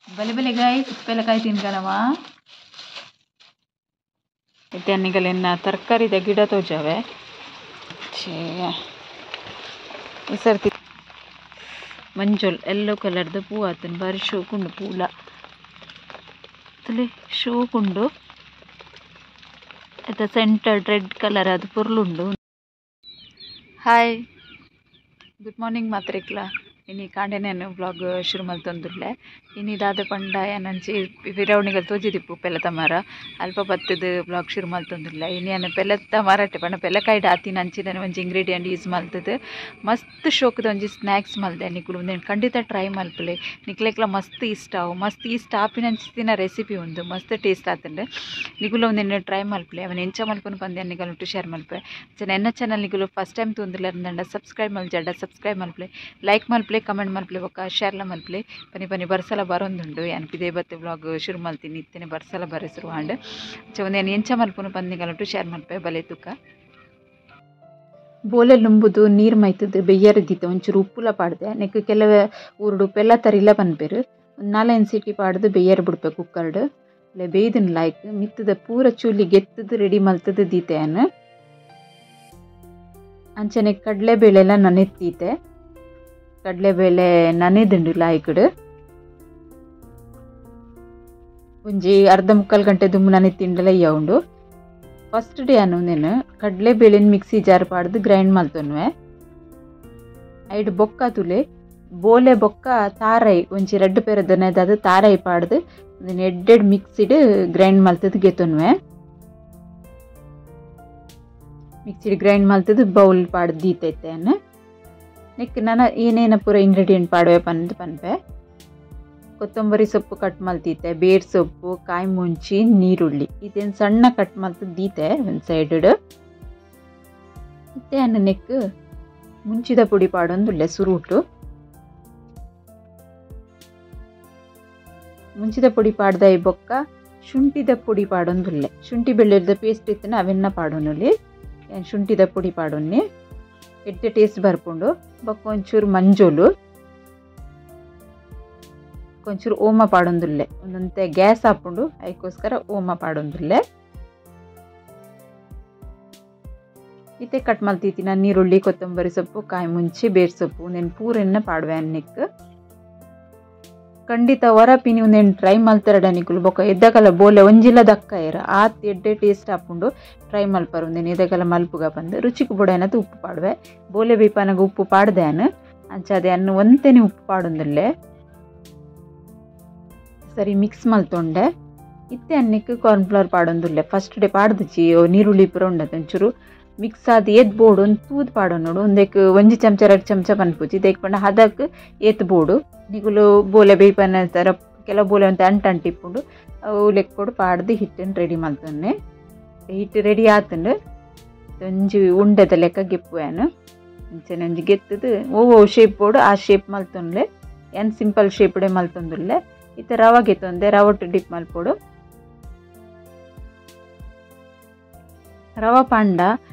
ಬಲೆ ಬಲೆ ಗಾಯ್ ಉಪ್ಪೆಲಕಾಯಿ ತಿನ್ಕನವ ಇತ್ಯಾನಿಗಲೆನ್ನ ತರಕಾರಿದ ಗಿಡ ತೋಜಾವೆ. ಛೇ ಈ ಸರ್ತಿ ಮಂಜೊಲ್ ಎಲ್ಲೋ ಕಲರ್ದ ಪೂ ಆತನ ಬಾರಿ ಶೋಕುಂಡು ಪೂಲ ತಲೆ ಶೋಕುಂಡು. ಅತ್ತ centre red colour ಅದು ಪೊರ್ಲುಂಡು. Hi good morning ಮಾತ್ರಿಕ್ಲ. ಇನಿ ಕಾಂಡೆನೇನು ಬ್ಲಾಗ್ ಶುರು ಮಲ್ತೊಂದುಲ್ಲೆ. ಇನಿ ದಾದ ಪಂಡ ಏನಂಚಿ ವಿರವಣಿಗಳು ತೋಜಿದಿಪ್ಪು ಪೆಲತ ಮರ ಅಲ್ಪ ಬತ್ತದ ಬ್ಲಾಗ್ ಶುರು ಮಲ್ತೊಂದುಲ್ಲೆ. ಇನಿ ಅನ್ನ ಪೆಲತ ಮರಟ್ಟೆ ಪಂಡ ಪೆಲಕಾಯಿ ಆತಿನ ಅಂಚಿದನೆ ಒಂಜಿ ಇಂಗ್ರೀಡಿಯೆಂಟ್ ಯೂಸ್ ಮಲ್ತದ ಮಸ್ತ್ ಶೋಕದ ಒಂಜಿ ಸ್ನ್ಯಾಕ್ಸ್ ಮಲ್ದೆ. ನಿಕುಲು ಉಂದೆನ್ ಖಂಡಿತ ಟ್ರೈ ಮಲ್ಪಲೆ, ನಿಕ್ಲೆಕ್ಲ ಮಸ್ತ್ ಇಷ್ಟ ಅವು ಮಸ್ತ್ ಇಷ್ಟ ಆಪಿನ ಅಂಚಿನ ರೆಸಿಪಿ ಉಂದು ಮಸ್ತ್ ಟೇಸ್ಟ್ ಆತಂಡು. ನಿಕುಲು ಒಂದೆನ್ ಟ್ರೈ ಮಲ್ಪಲೆ ಅವನ ಎಂಚ ಮಲ್ಪನು ಪಂದೆ ನಿಕಲು ಶೇರ್ ಮಲ್ಪೆ. ಎನ್ನ ಚಾನಲ್ ನಿಕುಲು ಫಸ್ಟ್ ಟೈಮ್ ತೂಂದುಲ್ಲೆರ್ಂಡ ಸಬ್ಸ್ಕ್ರೈಬ್ ಮಲ್ಜಾಡ ಸಬ್ಸ್ಕ್ರೈಬ್ ಮಲ್ಪಲೆ, ಲೈಕ್ ಮಲ್ಪಲೆ, ಕಮೆಂಟ್ ಮಲ್ಪಲೆ, ಬೊಕ್ಕ ಶೇರ್ಲ ಮಲ್ಪಲೆ. ಪನಿ ಪನಿ ಬರ್ಸಲ ಬರೋಂದುಂಡು ಯಾನ್ ಪಿದೇ ಬತ್ತೆ ಬ್ಲಾಗ್ ಶುರು ಮಲ್ತೀನಿ ಇತ್ತೇನೆ ಬರ್ಸಲ ಬರೆ ಶುರು ಆಂಡ್. ಒಂದೇನು ಎಂಚ ಮಲ್ಪುನು ಪಂದಿಗಲುಂಟು ಶೇರ್ ಮಲ್ಪೆ. ಬಲೆ ತುಕ್ಕ ಬೋಲೆ ಲುಂಬುದು ನೀರು ಮೈತದ್ದು ಬೆಯ್ಯರದಿತ್ತು ಒಂಚೂರು ಉಪ್ಪುಲ ಪಾಡ್ದೆ. ನೆಕ್ ಕೆಲವು ಊರುಡು ಪೆಲ್ಲ ತರಿಲ್ಲ ಪನ್ಪೇರು. ಒಂದು ನಾಲೈನ್ ಸಿಟಿ ಪಾಡ್ದು ಬೆಯ್ಯರ್ ಬಿಡ್ಪೆ ಕುಕ್ಕರ್ಡ್ ಇಲ್ಲ ಬೇಯ್ದನ್ ಲೈಕ್ ಮಿತ್ತದ ಪೂರ ಚೂಲಿ ಗೆತ್ತದು ರೆಡಿ ಮಲ್ತದ್ದು ದೀತೆಯನ್ನು. ಅಂಚನೆ ಕಡಲೆಬೇಳೆಲ್ಲ ನನೆತ್ತೀತೆ, ಕಡಲೆಬೇಳೆ ನನೆದುಂಡು ಲಾಯ್ಕಡು ಒಂಜಿ ಅರ್ಧ ಮುಕ್ಕಾಲು ಗಂಟೆ ದುಮ್ಮು ನನೆ ತಿಂಡಲ ಉಂಡು. ಫಸ್ಟ್ ಡೇ ಅನು నేను ಕಡಲೆಬೇಳೆನ ಮಿಕ್ಸಿ ಜಾರ್ ಪಾಡ್ದು ಗ್ರೈಂಡ್ ಮಲ್ತೊನ್ವೆ. ಐಡ್ ಬೊಕ್ಕ ತುಲೆ ಬೋಲೆ ಬೊಕ್ಕ ತಾರೈ ಒಂಜಿ ರೆಡ್ ಪೇರದನೆದಾದ ತಾರೈ ಪಾಡ್ದು ಎಡ್ಡೆಡ್ ಮಿಕ್ಸಿಡ್ ಗ್ರೈಂಡ್ ಮಲ್ತದ್ದು ಗೆತ್ತೊನ್ವೆ. ಮಿಕ್ಸಿಡ್ ಗ್ರೈಂಡ್ ಮಲ್ತದ್ದು ಬೌಲ್ ಪಾಡ್ದು ದೀತೈತೆ ಅನ್ನು. ನೆಕ್ ನಾನು ಏನೇನ ಪೂರ ಇಂಗ್ರೀಡಿಯೆಂಟ್ ಪಾಡುವೆ ಪಂದು ಪನ್ಪೆ. ಕೊತ್ತಂಬರಿ ಸೊಪ್ಪು ಕಟ್ ಮಲ್ತೀತೆ, ಬೇರ್ ಸೊಪ್ಪು, ಕಾಯಿ ಮುಂಚಿ, ನೀರುಳ್ಳಿ ಇದೇನು ಸಣ್ಣ ಕಟ್ ಮಲ್ತದ್ದು ದೀತೆ ಒಂದು ಸೈಡ್. ಇತ್ತೆ ಅನ್ನ ನೆಕ್ ಮುಂಚಿದ ಪುಡಿ ಪಾಡೊಂದುಲ್ಲೆ ಸುರುಟು. ಮುಂಚಿದ ಪುಡಿ ಪಾಡ್ದ ಈ ಬೊಕ್ಕ ಶುಂಠಿದ ಪುಡಿ ಪಾಡೊಂದುಲ್ಲೆ. ಶುಂಠಿ ಬೆಳ್ಳುಳ್ಳಿದ ಪೇಸ್ಟ್ ಇತ್ತನ ಅವೆನ್ನ ಪಾಡೊನುಲಿ ಶುಂಠಿದ ಪುಡಿ ಪಾಡೊನ್ನಿ ಎಡ್ಡೆ ಟೇಸ್ಟ್ ಬರ್ಪುಂಡು. ಬೊಕ್ಕ ಒಂಚೂರು ಮಂಜೋಲು, ಒಂಚೂರು ಓಮ ಪಾಡೊಂದುಲ್ಲೆ. ಒಂದೊಂತೆ ಗ್ಯಾಸ್ ಹಾಪುಂಡು ಅದಕ್ಕೋಸ್ಕರ ಓಮ ಪಾಡೊಂದುಲ್ಲೆ. ಇತ್ತೆ ಕಟ್ ಮಲ್ತೀತಿನ ನೀರುಳ್ಳಿ, ಕೊತ್ತಂಬರಿ ಸೊಪ್ಪು, ಕಾಯಿ ಮುಂಚಿ, ಬೇರ್ ಸೊಪ್ಪು ಒಂದೇನು ಪೂರೆನ್ನ ಪಾಡುವೆ ಅನ್ನಿಕ್. ಖಂಡಿತ ಹೊರ ಪಿನಿ ಒಂದೇನು ಟ್ರೈ ಮಲ್ತಾರಡ ನಿಕುಲು. ಬೊಕ್ಕ ಎದ್ದಕಲ ಬೋಲೆ ಒಂಜಿಲ ದಕ್ಕ ಇರ ಆತ್ ಎಡ್ಡೆ ಟೇಸ್ಟ್ ಹಾಪುಂಡು. ಟ್ರೈ ಮಲ್ಪರು ಒಂದೇನು ಎದ್ದಕಲ ಮಲ್ಪುಗ ಬಂದು ರುಚಿಗೆ ಬೊಡ ಉಪ್ಪು ಪಾಡುವೆ. ಬೋಲೆ ಬೇಪಾನಾಗ ಉಪ್ಪು ಪಾಡ್ದೆ ಅನ್ನು ಅಂಚಾದೆ ಅನ್ನು ಒಂತೇನೆ ಉಪ್ಪು ಪಾಡೊಂದುಲ್ಲೆ. ಸರಿ ಮಿಕ್ಸ್ ಮಲ್ತೊಂಡೆ. ಇತ್ತೆ ಅನ್ನಕ್ಕೆ ಕಾರ್ನ್ಫ್ಲವರ್ ಪಾಡೊಂದುಲ್ಲೆ. ಫಸ್ಟ್ ಡೇ ಪಾಡ್ದುಚಿ ನೀರುಳ್ಳಿ ಪೂರ ಉಂಡದು ಒಂಚೂರು ಮಿಕ್ಸ್ ಆದ್ ಏತ್ ಬೋಡು ಒಂದು ತೂದು ಪಾಡೋ ನೋಡು. ಒಂದಕ್ಕೆ ಒಂಜಿ ಚಮಚ ಎರಡು ಚಮಚ ಪನ್ಪುಜಿ ದೇಕ್ ಪಂಡ ಹದಕ್ ಏತ್ ಬೋಡು. ನಿಗುಲು ಬೋಲೆ ಬೇಯ್ಪನ ತರ ಕೆಲವು ಬೋಲೆ ಅಂತ ಅಂಟು ಅಂಟು ಇಪ್ಪುಂಡು ಅವು ಲೆಕ್ಕೊಡು ಪಾಡ್ದು ಹಿಟ್ಟನ್ನು ರೆಡಿ ಮಲ್ತೊನ್ನೆ. ಹಿಟ್ಟು ರೆಡಿ ಆತಂಡು ಒಂಜಿ ಉಂಡೆದ ಲೆಕ್ಕ ಗೆಪ್ಪುವೇನು ಅಂಚನೆ ಒಂಜಿ ಗೆತ್ತದು ಓ ಶೇಪ್ ಬೋಡು ಆ ಶೇಪ್ ಮಲ್ತೊನ್ಲೆ. ಏನ್ ಸಿಂಪಲ್ ಶೇಪ್ಡೆ ಮಲ್ತೊಂದುಲ್ಲೆ. ಇತ್ತೆ ರವ ಗೆತ್ತೊಂದೆ ರವಟ್ಟು ಡಿಪ್ ಮಲ್ಪೊಡು. ರವ ಪಾಂಡ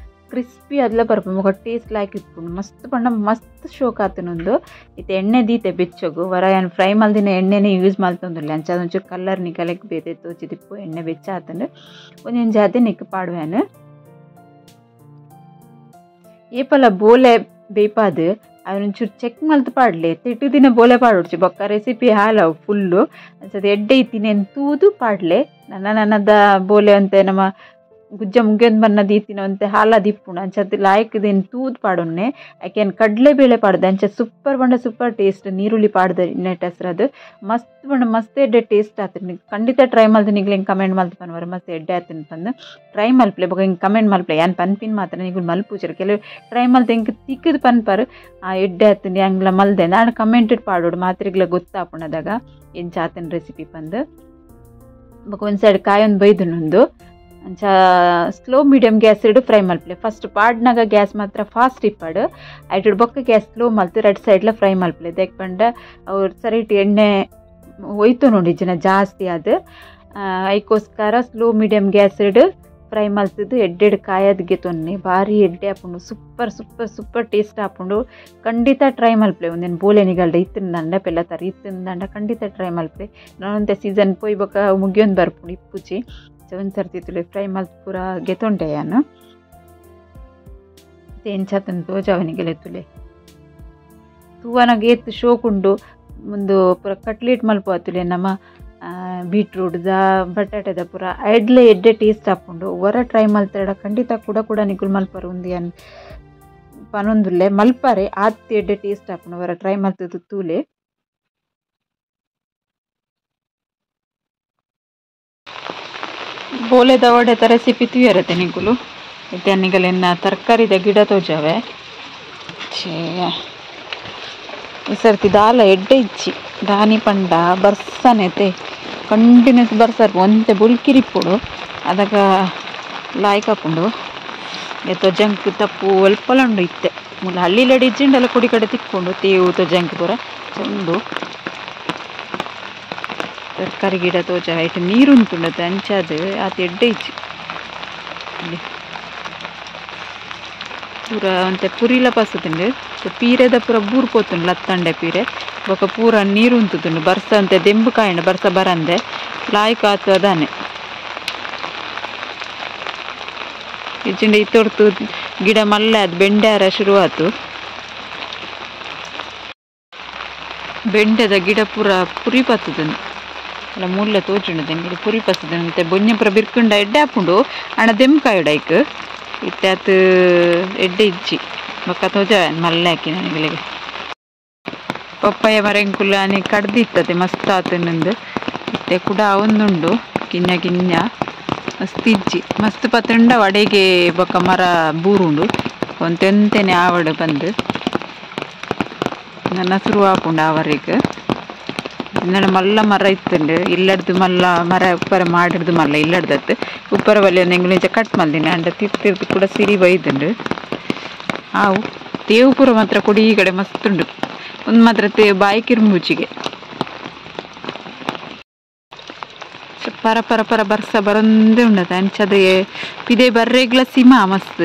ಕ್ರಿಸ್ಪಿ ಅದೆಲ್ಲ ಬರ್ಪು ಮೊಕ ಟೇಸ್ಟ್ ಲಾಯ್ಕ್ ಇಪ್ಪುಂಡು ಮಸ್ತ್ ಪಂಡ ಮಸ್ತ್ ಶೋಕ್ ಆತನೊಂದು. ಇತ್ತೆ ಎಣ್ಣೆ ದೀತೆ ಬೆಚ್ಚಗು ವರ ಏನು ಫ್ರೈ ಮಲ್ದಿನ ಎಣ್ಣೆನೇ ಯೂಸ್ ಮಲ್ತೊಂದುಲ್ಲೆ. ಅಂಚ ಒಂಚೂರು ಕಲರ್ ನಿಕಲೆಕ್ ಬೇತೆ ತೋಚಿದಿಪ್ಪು ಎಣ್ಣೆ ಬೆಚ್ಚ ಆತಂಡು ಒಂಜೊಂಜಿ ಅದೇ ನಿಕ್ ಪಾಡುವೇನು. ಏಪಲ ಬೋಲೆ ಬೇಪಾದು ಅವನೊಂಚೂರು ಚೆಕ್ ಮಲ್ತು ಪಾಡ್ಲೆ ತಿಟ್ಟು ದಿನ ಬೋಲೆ ಪಾಡೊಡ್ಚಿ ಬೊಕ್ಕ ರೆಸಿಪಿ ಹಾಲವು ಫುಲ್ಲು ಅಂಚದ ಎಡ್ಡೆ ಇತ್ತಿನೇನು ತೂದು ಪಾಡ್ಲೆ. ನನ್ನ ನನ್ನದ ಬೋಲೆ ಅಂತೆ ನಮ್ಮ ಗುಜ್ಜ ಮುಗಿಯೊಂದು ಬಣ್ಣ ದೀತಿನ ಅಂತೆ ಹಾಲ ದಿಪ್ಪುಂಡು ಅಂಚದ ಲಾಯ್ಕದೇನು ತೂದು ಪಾಡೊನ್ನೆ. ಆಕೆನ್ ಕಡಲೆ ಬೇಳೆ ಪಾಡ್ದೆ ಅಂಚ ಸೂಪರ್ ಬಂಡ ಸೂಪರ್ ಟೇಸ್ಟ್. ನೀರುಳ್ಳಿ ಪಾಡ್ದೆ ನೆಟ್ ಅದು ಮಸ್ತ್ ಬಂಡ ಮಸ್ತ್ ಎಡ್ಡೆ ಟೇಸ್ಟ್ ಆತನ. ಖಂಡಿತ ಟ್ರೈ ಮಲ್ತು ನಿಗ್ಲೆ ಹಿಂಗೆ ಕಮೆಂಟ್ ಮಲ್ತು ಪನ್ವರ ಮಸ್ತ್ ಎಡ್ಡೆ ಆತನ ಪಂದು ಟ್ರೈ ಮಲ್ಪಲೆ. ಬೊಕ ಹಿಂಗೆ ಕಮೆಂಟ್ ಮಲ್ಪಲೆ ಯಾನ್ ಪನ್ಪಿನ ಮಾತ್ರ ನಿಗುಲು ಮಲ್ಪುಜರು. ಕೆಲವು ಟ್ರೈ ಮಲ್ತು ಹಿಂಗೆ ತಿಕ್ಕದು ಪನ್ಪರು ಆ ಎಡ್ಡೆ ಆತನ ಹಂಗ್ಲ ಮಲ್ದೆ ನಾನು ಕಮೆಂಟೆಡ್ ಪಾಡೋಡು ಮಾತ್ರೆಗ್ಲ ಗೊತ್ತಾಪುಣದಾಗ ಎಂಚ ಆತನ ರೆಸಿಪಿ ಪಂದು. ಬೊಕ ಒಂದು ಸೈಡ್ ಕಾಯೊಂದು ಬೈದುನೊಂದು ಅಂಚ slow medium gas ಇಡು ಫ್ರೈ ಮಲ್ಪಲೆ. ಫಸ್ಟ್ ಪಾಡ್ನಾಗ ಗ್ಯಾಸ್ ಮಾತ್ರ ಫಾಸ್ಟ್ ಇಪ್ಪಾಡು ಐಟು ಬೊಕ್ಕ ಗ್ಯಾಸ್ ಸ್ಲೋ ಮಲ್ತು ರೆಡ್ ಸೈಡ್ಲ ಫ್ರೈ ಮಲ್ಪಲೆ. ದೇಕ್ ಪಂಡ ಅವ್ರು ಸರಿಟ್ ಎಣ್ಣೆ ಒಯ್ತು ನೋಡಿ ಜನ ಜಾಸ್ತಿ ಅದು ಅದಕ್ಕೋಸ್ಕರ slow medium gas ಇಡು ಫ್ರೈ ಮಲ್ತದು ಎಡ್ಡೆಡ್ ಕಾಯದ್ ಗೆತೊನ್ನೆ ಬಾರಿ ಎಡ್ಡೆ ಆಪುಂಡು ಸೂಪರ್ ಸೂಪರ್ ಸೂಪರ್ ಟೇಸ್ಟ್ ಆಪುಂಡು ಖಂಡಿತ ಟ್ರೈ ಮಲ್ಪಲೆ ಒಂದೇನು ಬೋಲೆ ನಿಗಲ್ಡ ಇತ್ತಿಂದಂಡ ಪೆಲ್ಲ ತರ ಇತ್ತಿಂದಂಡ ಖಂಡಿತ ಟ್ರೈ ಮಲ್ಪಲೆ ನಾನೊಂತೆ ಸೀಸನ್ ಪೋಯ್ ಬೊಕ ಮುಗಿಯೊಂದು ಬರ್ಪುಂಡು ಇಪ್ಪುಜಿ ಒಂದು ಸರ್ತಿ ತುಲೆ ಫ್ರೈ ಮಲ್ತ್ ಪೂರ ಗೆತೊಂಡೆ ಯಾನು ಎಂಚಾತನ್ ತೋಜಾವನಿಗೆಲೆ ತುಲೆ ತೂವನಗ ಏತ್ ಶೋಕುಂಡು ಮುಂದು ಪೂರ ಕಟ್ಲೆಟ್ ಮಲ್ಪ ತುಲೆ ನಮ್ಮ ಬೀಟ್ರೂಟ್ದ ಬಟಾಟೆದ ಪೂರ ಎಡ್ಲೆ ಎಡ್ಡೆ ಟೇಸ್ಟ್ ಆಪುಂಡು ಹೊರ ಟ್ರೈ ಮಲ್ತಡ ಖಂಡಿತ ಕೂಡ ಕೂಡ ನಿಗುಲ್ ಮಲ್ಪರು ಒಂದು ಅನ್ ಪನೊಂದುಲ್ಲೆ ಮಲ್ಪರೆ ಆತ್ ಎಡ್ಡೆ ಟೇಸ್ಟ್ ಆಪುಂಡು ಹೊರ ಟ್ರೈ ಮಲ್ತದು ತೂಲೆ ಬೋಲೆದ ವಡೆತ ರೆಸಿಪಿ ತೂಯರತೆ ನಿಗುಲು ಇತ್ತೆ ನಿಗಲೆನ್ನ ತರಕಾರಿದ ಗಿಡ ತೋಜಾವೆ ಛೇ ಈ ಸರ್ತಿ ದಾಲ ಎಡ್ಡೆ ಇಚ್ಚಿ ದಾನಿ ಪಂಡ ಬರ್ಸನೆತೆ ಕಂಟಿನ್ಯೂಸ್ ಬರ್ಸರ್ ಒಂತೆ ಬುಲ್ಕಿರಿಪ್ಪುಡು ಅದಗ ಲಾಯ್ಕ್ ಹಾಕೊಂಡು ಎತ್ತೋ ಜಂಕ್ ತಪ್ಪು ಅಲ್ಪಲಂಡು ಇತ್ತೆ ಮುಲ್ಲ ಹಳ್ಳಿಲಡಿ ಇಜ್ಜಿಂಡಲ ಕುಡಿ ಕಡೆ ತಿಕ್ಕೊಂಡು ತೇವು ತೋ ಜಂಕ್ ಪೂರ ಚಂಡು ತರಕಾರಿ ಗಿಡ ತೋಜ ಇಟ್ಟು ನೀರು ಉಂಟುಂಡತೆ ಅಂಚಾದ ಆತ ಎಡ್ಡೆ ಇಚ್ಚಿ ಪೂರ ಅಂತೆ ಪುರಿಲ ಪಸತುಂಡು ಪೀರೆದ ಪೂರ ಬೂರು ಪೋತುಂಡು ಲತ್ತಂಡೆ ಪೀರೆ ಬೊಕ ಪೂರ ನೀರು ಉಂತುಂಡು ಬರ್ಸ ಅಂತೆ ದೆಂಬು ಕಾಯಂಡು ಬರ್ಸ ಬರಂದೆ ಲಾಯ್ಕ್ ಆತು ಅದಾನೆ ಇಜ್ಜಿಂಡ ಇತ್ತೊಡ್ತು ಗಿಡ ಮಲ್ಲೆ ಅದು ಬೆಂಡೆ ಶುರು ಆತು ಬೆಂಡೆದ ಗಿಡ ಪೂರ ಪುರಿ ಪತ್ತುದುಂಡು ಅಲ್ಲ ಮುಲ್ಲ ತೋಜುಂಡು ಗಿಡ ಪುರಿ ಪತ್ತುದುಂಡು ಮತ್ತೆ ಬೊನ್ಯ ಪೂರ ಬಿರ್ಕುಂಡ ಎಡ್ಡೆ ಆಪುಂಡು ಅಣ ದೆಂಬು ಐಕ್ ಇತ್ತೆ ಆತು ಎಡ್ಡೆ ಇಜ್ಜಿ ಬೊಕ್ಕ ತೋಜ ಮಲ್ಲೆ ಹಾಕಿ ನನಗೆ ಪಪ್ಪಾಯ ಮರ ಅನಿ ಕಡ್ದಿತ್ತತೆ ಮಸ್ತ್ ಆತನಂದು ಇತ್ತೆ ಕೂಡ ಒಂದುಂಡು ಕಿನ್ನ ಕಿನ್ನ ಮಸ್ತ್ ಇಜ್ಜಿ ಮಸ್ತ್ ಪತ್ತುಂಡ ವಡೆಗೆ ಬೊಕ್ಕ ಮರ ಬೂರುಂಡು ಒಂತೆಂತೆನೆ ಆವಡು ಬಂದು ನನ್ನ ಶುರು ಆಪುಂಡು ಆವರೆಗೆ ನನ್ನ ಮಲ್ಲ ಮರ ಇತ್ತುಂಡು ಇಲ್ಲಡ್ದು ಮಲ್ಲ ಮರ ಉಪ್ಪರ ಮಾಡಿಡ್ದು ಮಲ್ಲ ಇಲ್ಲಡ್ದತ್ತು ಉಪ್ಪರ ಬಲ್ಲಿ ಒಂದು ಕಟ್ ಮಲ್ದಿನ ಅಂಡ ತಿರ್ತಿರ್ದು ಕೂಡ ಸಿರಿ ಬೈದುಂಡು ಆವು ತೇವು ಪೂರ ಮಾತ್ರ ಕೊಡಿ ಈ ಕಡೆ ಮಸ್ತ್ ಉಂಡು ಒಂದು ಮಾತ್ರ ಬಾಯಿ ಕಿರ್ಮುಚಿಗೆ ಪರ ಪರ ಪರ ಬರ್ಸ ಬರೊಂದೇ ಉಂಡತ ಅಂಚದ ಪಿದೆ ಬರ್ರೆಗ್ಲ ಸಿಮಾ ಮಸ್ತ್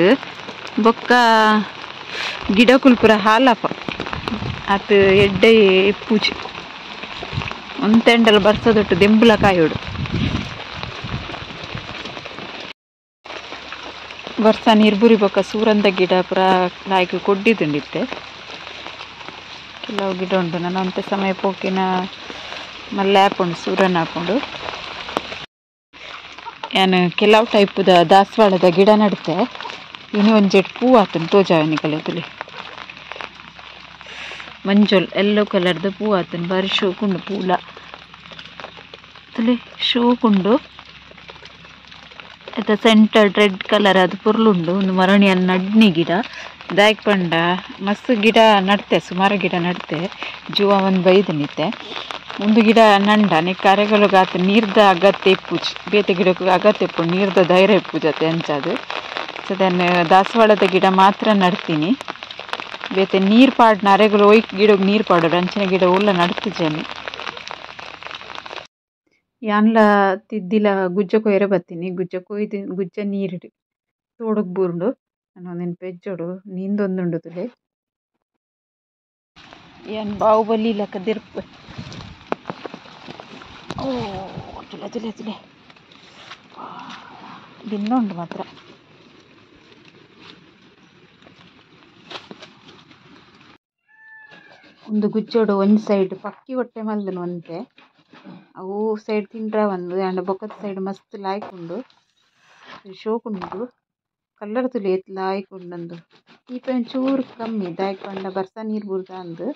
ಬೊಕ್ಕ ಗಿಡ ಕುಲ್ಪುರ ಹಾಲಪ್ಪ ಆತ ಎಡ್ಡೆ ಪೂಜೆ ಒಂತೆಂಡಲ ಬರ್ಸದೊಟ್ಟು ದೆಂಬುಲ ಕಾಯೋಡು ಬರ್ಸ ನೀರು ಬುರಿ ಬೊಕ್ಕ ಸೂರಂದ ಗಿಡ ಪೂರ ಲಾಯ್ಕ್ ಕೊಡ್ಡಿದುಂಡಿತ್ತೆ ಕೆಲವು ಗಿಡ ಉಂಟು ನಾನು ಅಂತೆ ಸಮಯ ಪೋಕಿನ ಮಲ್ಲೆ ಹಾಪುಂಡು ಸೂರನ ಹಾಪುಂಡು ಯಾನು ಕೆಲವು ಟೈಪುದ ದಾಸವಾಳದ ಗಿಡ ನಡುತ್ತೆ ಇನ್ನು ಒಂಜೆಟ್ ಪೂ ಆತುಂಡು ತೋಜಾವನಿ ಕಲೆತುಲಿ ಮಂಜೊಲ್ ಎಲ್ಲೋ ಕಲರ್ದ ಪೂ ಆತುಂಡು ಬಾರಿ ಶೋಕುಂಡು ಪೂಲ ತುಲೆ ಶೋಕುಂಡು ಇತ್ತ ಸೆಂಟರ್ ರೆಡ್ ಕಲರ್ ಅದು ಪೊರ್ಲುಂಡು ಒಂದು ಮರಣಿಯ ನಡ್ನಿ ಗಿಡ ದಾಯಕ್ ಪಂಡ ಮಸ್ತ್ ಗಿಡ ನಡ್ತೆ ಸುಮಾರು ಗಿಡ ನಡ್ತೆ ಜೂವ ಒಂದು ಬೈದು ನಿತ್ತೆ ಒಂದು ಗಿಡ ನಂಡ ನಿಕ್ಕ ಅರೆಗಲುಗಾತ ನೀರ್ದ ಅಗತ್ಯ ಇಪ್ಪುಜಿ ಬೇತೆ ಗಿಡಕ್ಕೂ ಅಗತ್ಯ ಇಪ್ಪು ನೀರ್ದ ಧೈರ್ಯ ಇಪ್ಪುಜತೆ ಅಂಚದು ಸೊ then ದಾಸವಾಳದ ಗಿಡ ಮಾತ್ರ ನಡ್ತೀನಿ ಬೇತೆ ನೀರು ಪಾಡ್ನ ಅರೆಗಳು ಒಯ್ಕ್ ಗಿಡಕ್ಕೆ ನೀರು ಪಾಡೋಡು ಅಂಚಿನ ಗಿಡ ಉಲ್ಲ ನಡ್ತು ಜನಿ ಯಾನ್ಲ ತಿದ್ದಿಲ ಗುಜ್ಜ ಕೊಯ್ಯರೆ ಬತ್ತೀನಿ ಗುಜ್ಜ ಕೊಯ್ದು ಗುಜ್ಜ ನೀರಿಡು ತೋಡುಗ್ ಬೂರುಂಡು ನಾನು ಒಂದಿನ ಪೆಜ್ಜೋಡು ನೀಂದೊಂದುಂಡು ತುಲೆ ಏನ್ ಬಾಹುಬಲಿ ಲೆಕ್ಕ ದಿರ್ಪು ಓ ತುಲೆ ತುಲೆ ತುಲೆ ದಿನ್ನುಂಡು ಮಾತ್ರ ಒಂದು ಗುಜ್ಜೋಡು ಒಂಜಿ ಸೈಡ್ ಪಕ್ಕಿ ಹೊಟ್ಟೆ ಮಲ್ದನು ಒಂತೆ ಅವು ಸೈಡ್ ತಿಂಡ್ರ ಒಂದು ಆಂಡ ಬೊಕ್ಕದ ಸೈಡ್ ಮಸ್ತ್ ಲಾಯ್ಕ್ ಉಂಡು ಶೋಕುಂಡು ಕಲ್ಲರ್ ತುಲೆ ಏತ್ ಲಾಯ್ಕ್ ಉಂಡಂದು ಈ ಒಂಚೂರು ಕಮ್ಮಿ ದಾಯಕ್ ಪಂಡ ಬರ್ಸ ನೀರು ಬೂರ್ದ ಅಂದು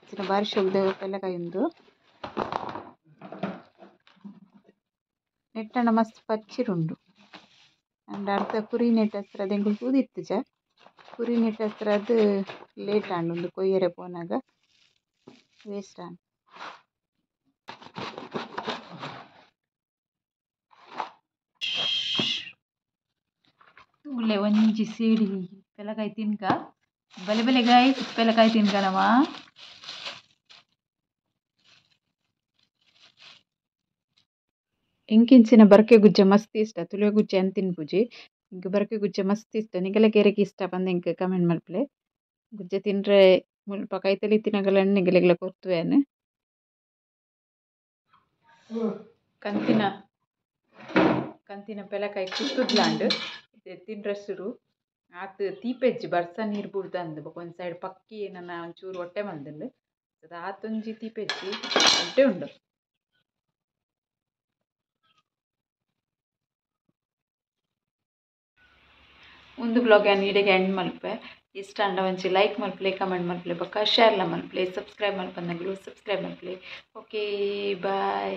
ಚಿನ್ನ ಬಾರಿ ಶೋಕ್ದ ಪೆಲಕಾಯಿ ಉಂದು ನೆಟ್ಟಣ ಮಸ್ತ್ ಪಚ್ಚಿರುಂಡು ಅಂಡ್ ಅರ್ಧ ಕುರಿ ನೆಟ್ ಹತ್ರ ಎಂಕುಲು ತೂದಿತ್ತುಜ ಕುರಿ ನೆಟ್ ಹತ್ರ ಅದು ಲೇಟ್ ಆಂಡ್ ಉಂದು ಕೊಯ್ಯರೆ ಪೋನಾಗ ವೇಸ್ಟ್ ಆಂಡ್ ತೂಲೆ ಒಂಜಿ ಸೇಡಿ ಪೆಲಕಾಯಿ ತಿನ್ಕ ಬಲೆ ಬಲೆ ಗಾಯ್ ಪೆಲಕಾಯಿ ತಿನ್ಕನವ ಇಂಕಿಂಚಿನ ಬರ್ಕೆ ಗುಜ್ಜೆ ಮಸ್ತ್ ಇಷ್ಟ ತುಳುವೆ ಗುಜ್ಜೆ ಅಂತ ತಿನ್ಪುಜಿ ಇಂಕ್ ಬರ್ಕೆ ಗುಜ್ಜೆ ಮಸ್ತ್ ಇಷ್ಟ ನಿಗಲೆಗ್ ಎರೆಗ್ ಇಷ್ಟ ಪಂದ್ ಎಂಕ್ ಕಮೆಂಟ್ ಮಲ್ಪುಲೆ ಗುಜ್ಜೆ ತಿನ್ರೆ ಮುಲ್ಪ ಕೈತಲ್ ಇತ್ತಿನಗಲೆನ್ ನಿಗಲೆಗ್ಲ ಕೊರ್ತುವೇನು. ಕಂತಿನ ಕಂತಿನ ಪೆಲಕಾಯಿ ಕುತ್ತುದ್ಲಾಂಡ್ ತಿನ್ರೆ ಶುರು ಆತ್ ತೀಪೆಜ್ಜಿ ಬರ್ಸ ನೀರು ಬುಡ್ದಂದು ಬೊಕ ಒಂಜಿ ಸೈಡ್ ಪಕ್ಕಿ ನನ ಒಂಚೂರು ಹೊಟ್ಟೆ ಮಲ್ದುಂಡು ಆತೊಂಜಿ ತೀಪೆಜ್ಜಿ ಹೊಟ್ಟೆ ಉಂಡು. ಒಂದು ಬ್ಲಾಗ್ ಅನ್ನು ಇಡೆಗೆ ಎಂಡ್ ಮಲ್ಪೆ ಇಷ್ಟ ಅಂಡ ಒಂಚಿ ಲೈಕ್ ಮಲ್ಪಲೆ ಕಮೆಂಟ್ ಮಲ್ಪಲೆ ಬೊಕ್ಕ ಶೇರ್ಲ ಮಲ್ಪಲೆ ಸಬ್ಸ್ಕ್ರೈಬ್ ಮಲ್ಪಂದಂಗ್ಲು ಸಬ್ಸ್ಕ್ರೈಬ್ ಮಲ್ಪಲೆ. Okay bye.